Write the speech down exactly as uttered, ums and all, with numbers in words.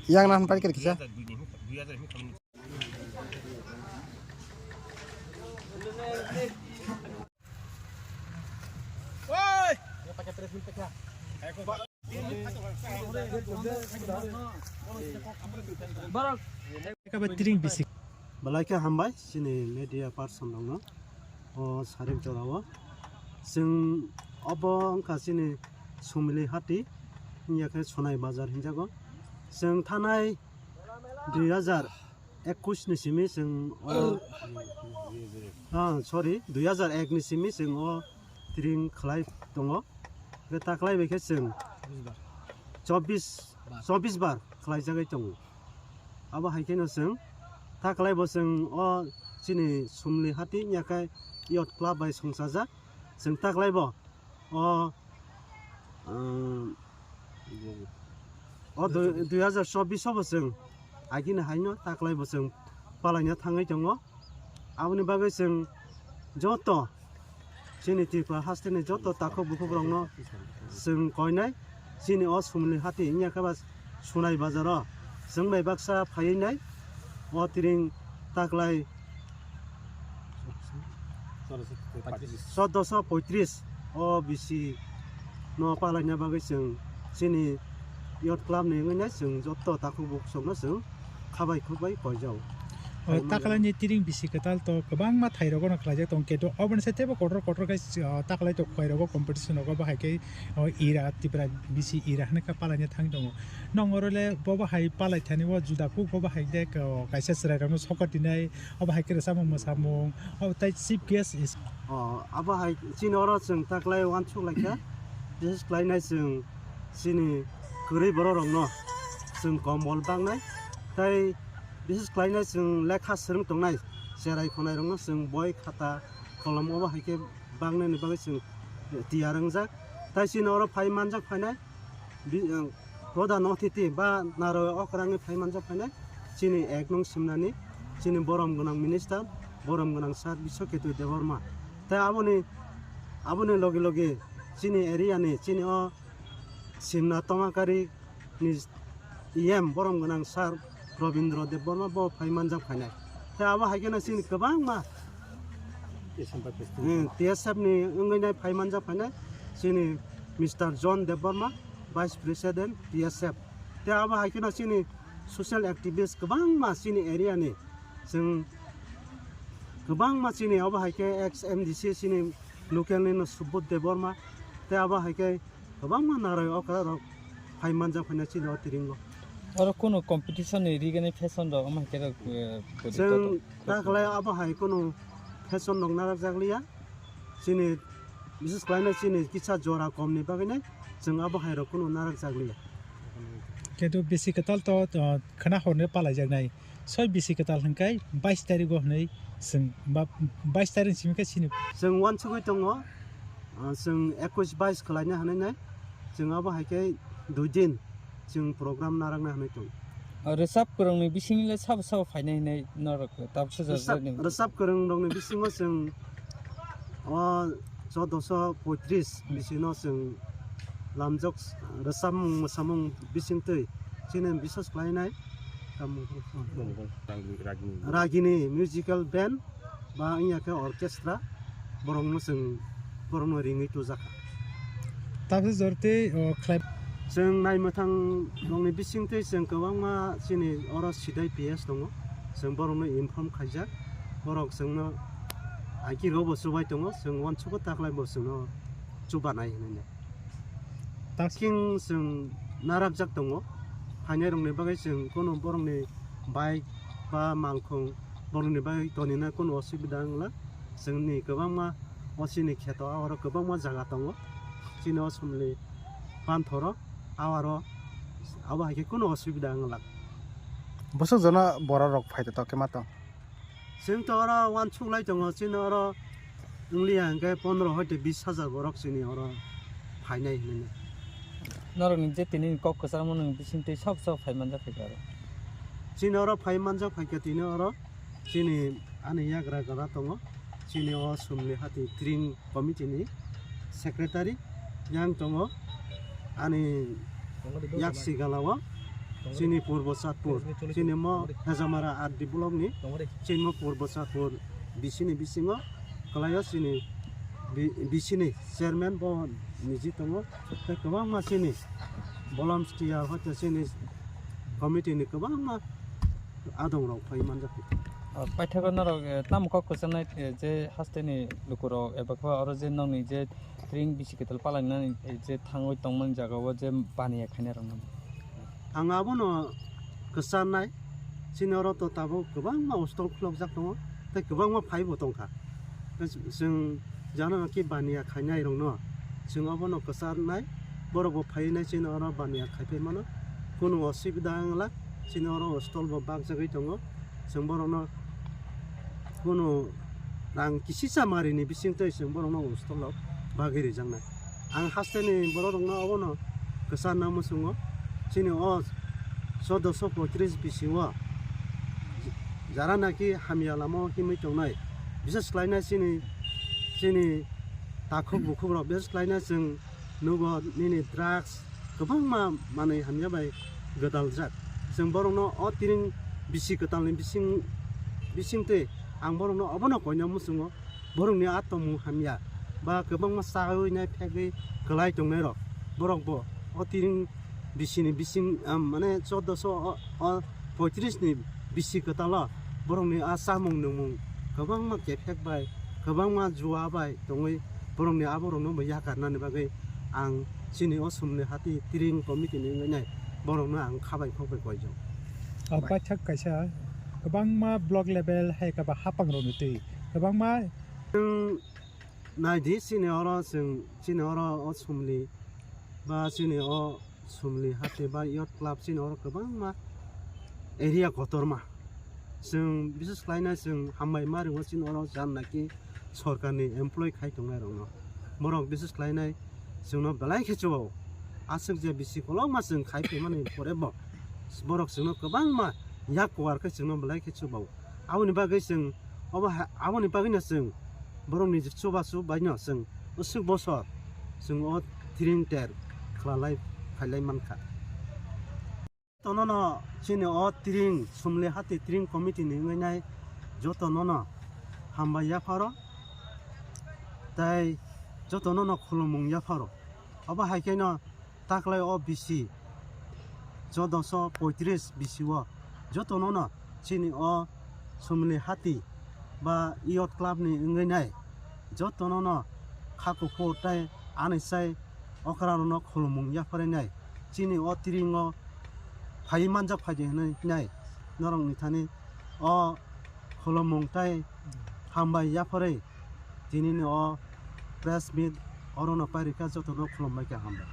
Yang nan pai kir kisa. Oi! Eka ba tiring bisi. Belai khe hambai chini media person rokno o sarik jorao. Chwng obo wngkha chini Sumili Hati, wngya khe Sonai Bazar hinjago. Chwng thanai dui hajar ekush ni simi chwng o, ah, sorry, dui hajar ek ni simi chwng o tiring khlai tongo. Hwnkhe ta khlai bai khe chwng chobbish, chobbish bar khlai jagwi tongo. Abo hai kheno chwng ta khlai bo chwng o chini Sumli Hati wngya khe youth club bai songchajak. Chwng ta khlai bo o, um, o dui, dui hajar chobbish o bo chwng agini haino ta khlai bo chwng palaina thangwi tongo. Aboni bagwi chwng joto chini Tripura hasteni joto takhuk bukhuk rokno chwng koinai chini o Sumli Hati wngya khe ba Sonai Bazar o chwng bai baksa phaiwi nai o tiring ta khlai choddoso poitris o bisi no palaina bagwi chwng chini youth club ni wngwi nai chwng joto takhuk bukhuk rokno chwng khabai khukbai koijao. O taklai ni tiring bisi kwtal to kwbangma thai rogo no khlaijak tong khe to oboni se tebo kotor kotor khe, o taklai to khwai rogo competition rogo bahai khe o ira Tripura bisi ira hwnwi khe palaina thang tongo. Nong oro le bo bahai palai thani o juda kuk bo bahai de, o kaisa chwrai rokno sokot dinai, o bahai khe rwchapmung mwsamung, o tai chief guest is. O abo hai chini oro chwng taklai uansuk lai kha, bises khlai nai chwng chini kwrwi borok rokno chwng kombol baknai, tai bises khlai nai chwng lekha swrwng tongnai cherai khonai rokno chwng boi khata kolom obo hai khe baknai ni bagwi chwng tiyar wngjak. Tai chini oro phai manjak phainai bi-, ang, prodhan othiti ba naroi okrangni phai manjak phainai chini ek nung simnani chini borom gwnang minister, borom gwnang sir Biswaketu Debbarma. Tai aboni, aboni loge loge chini area ni, chini o Simna Tomakari ni E M borom gwnang sir Robindra Debbarma bo phai manjak phainai. Tei abo hai kheno chini kwbangma, hmm, T S F ni wngwi nai phai manjak phainai chini Mister John Debbarma, Vice President T S F. Tei abo hai kheno chini social activist kwbangma chini area ni, chwng kwbangma chini abo hai khe ex M D C chini local ni no Subodh Debbarma, tei abo hai khe kwbangma naroi okra rok phai manjak phaina chini o tiringo. Oro kunu competition ni rigani fashion rok omo hai khe rok, eh, pori chwng toto. Ta khlai abo hai kunu fashion rok narakjak liya. Chini bises khlaino chini kisa jora kom ni bagwi nai chwng abo hai rok kunu narakjak liya. Kintu bisi kwtal to, uh, khwna horni palaijaknai. Soi bisi kwtal hwnkhe bais tarikgo hwnwi chwng ba bais tarik simi khe sini. Chwng uansugwi tongo, ah, chwng ekush bais khlaina hwnwi nai. Chwng abo hai khe dui din chwng program narakna hwnwi tongo. O rwchap kwrwngni bisingni le sabo sabo phainai hwnwi norok tabuksa rwchap, jajak ni. Rwchap kwrwng rokni bisingo chwng o chordoso poitris bisino chwng lamjak rwchapmung mwsamung bisingtwi chini biswas khlainai. Tamo. Ragini. Ragini musical band ba wngya khe orchestra borokno chwng borokno ringwi tujakha. Tabuksa jortwi, o, khlai. Chwng naimwthang rokni bisingtwi chwng kwbangma chini oro sidai P S tongo. Chwng borokno inform khaijak. Borok chwngno aiki rokbo chubai tongo. Chwng uansukgo taklai bo chwngno chubanai hinwi. Taking chwng narakjak tongo. Phainairokni bagwi chwng kunu borokni bike ba malkhung borokni bagwi tonina kunu osubida wngla. Chwngni kwbangma o chini kheto aro kwbangma jaga tongo. Chini o somni panthoro awaro abo hai khe kunu osubida wngla. Bwswk jono borok rok phai tongkhe ma tong? Chwng to oro uansuk lai tongo, chini oro wngliya hwnkhe pondro hoite bis hajar borok chini oro phainai hinwi. Norokni je tini kok kwchangma nwng bisingtwi sabo sabo phai manjak phaikha oro. Chini oro phai manjak phaikha tini oro chini ani yagra gra tongo, chini o Sumli Hati Tring committee ni secretary yang tongo, ani yak sigala o chini Purbo Satpur, chini mo Hejamara R D block ni, chini mo Purbo Satpur bisini bisingo kwlaio chini bi-, bisini chairman bo niji tongo, tei kwbangma chini volunteer hoite chini committee ni kwbangma adong rok phai manjak. Ah, paithago norok, eh, tamo kok kwchangnai, eh, je hasteni lukurok eba khe oro je nokni je tring bisi kwtal palainani, eh, je thangwi tongmani jaga o je baniya khainai rok no. Ang abono kwcharnai, chini oro to tabuk kwbangma hostel khulokjak tongo, tei kwbangma phaibo tongkha. Tei chwng jana khe baniya khainai rokno chwng obono kwcharnai, borok bo phaiwi nai chini oro baniya khaipai mano, kunu osubida wngla, chini oro hostel bo bakjagwi tongo, chwng borokno kunu rang kisisa marini bisingtwi chwng borokno hostel o bagwi rijaknai. Ang hasteni borok rokno obono kwcharna muchungo, chini o chaudoso poitris bisio jara naki hamya lama o himwi tongnai, bises khlainai chini, chini takhuk bukhuk rok bises khlainai chwng nugo nini drugs kwbangma manwi hamya bai gwdaljak. Chwng borokno o tiring bisi kwtalni bising, bisingtwi ang borokno obono koina muchungo, borokni a tongmung hamya ba kwbangma chawi nai phegwi kwlai tongnai rok, borok bo o tiring bisini bising, ah, mane chaudoso o, o poitris ni bisi kwtalo borokni a chamung nungmung kwbangma kephek bai, kwbangma jua bai tongwi borokni aborokno bo yakarnani bagwi ang chini o Sumli Hati Tiring Committee ni wngwi nai borokno ang khabai khokbai koijak. O paithak kaisa kwbangma block level hai khe ba hapang rokni twi kwbangma. Chwng naidi chini oro chwng chini oro o Sumli ba chini o Sumli Hati ba Youth Club chini oro kwbangma area kotorma. Chwng bises khlaina chwng hambai ma ringo chini oro jan naki sorkarni employee khai tongnai rokno. Borok bises khlainai chwngno belai khe chubawo. Aswk je bisi kolokma chwng khai phaimani pore bo borok chwngno kwbangma yak kuar khe chwngno belai khe chubawo. Aboni bagwi chwng obo ha-, aboni bagwino chwng borokni chubachu baino chwng usuk bosor chwng o tiring ter khwlalai phailai mankha. Jotono no chini o tiring Sumli Hati Tiring Committee ni wngwi nai jotono no hambai yapharo tei jotono no khulumung yapharo. Obo hai khe no taklai o bisi chaudoso poitris bisi o jotono no chini o Sumli Hati ba Youth Club ni wngwi nai jotono no kha kuphur tei ani sai okra rokno khulumung yapharwi nai chini o tiring o phai manjak phaidi hinwi nai norok ni thani o khulumung tei hambai yapharwi tini ni o press meet oro no pairikha jotono khulumbai khe hambai.